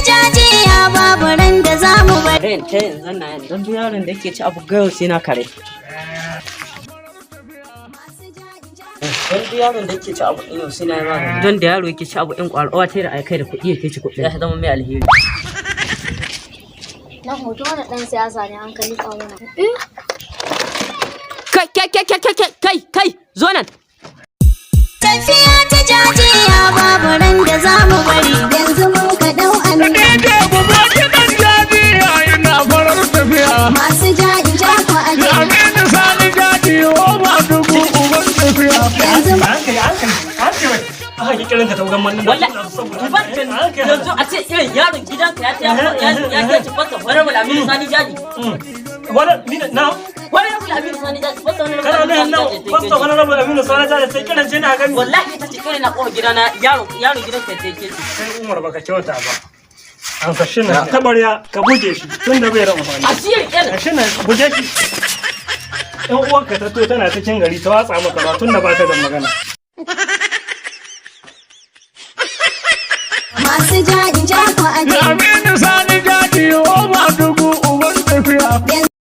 Jajiya babu ran da za mu bari. Ren ta yanzu na don duk yaron da yake ci abu gayo sai na kare. Don duk yaron da yake ci abu ɗin yau sai na yi magani. Don da yaro yake ci abu ɗin ƙwarƙwa ta da aikai da kuɗi yake ci kuɗi. Ya zama mai alheri. Na hoto wani ɗan siyasa ne an kalli ƙauna. Kai, kai, kai, kai, kai, kai, kai, zo nan. Tafiya ta jajiya babu ran da za mu bari. Yanzu mun ka dau annabi. Ina farar tafiya. Masu jaji ja ku aje. Aminu Sani Jaji o ba dubu uban tafiya. Yanzu Hankali, hankali, hankali, wai. Aka ki kiran ka ta wugan mannan. Wallahi, yanzu a ce irin yaron gidanka ya ya ya ya ci fasa Honorable Aminu Sani Jaji. Wala ni na Honorable Aminu Sani Jaji, fasa Honorable kana Aminu nan Sani nan Jaji. Fasta Honorable Aminu Sani Jaji sai kiran ce na gani. Wallahi ita ce irin na ƙofar gidana, yaro yaro gidanka ya ce. Kai Umar, baka kyauta ba. An sashi na tabarya ka buge shi tun da bai da amfani. Asiri irin. Shi na buge shi. Ɗan uwanka ta to tana cikin gari ta watsa maka ba tun da ba ta da magana. Masu jaji.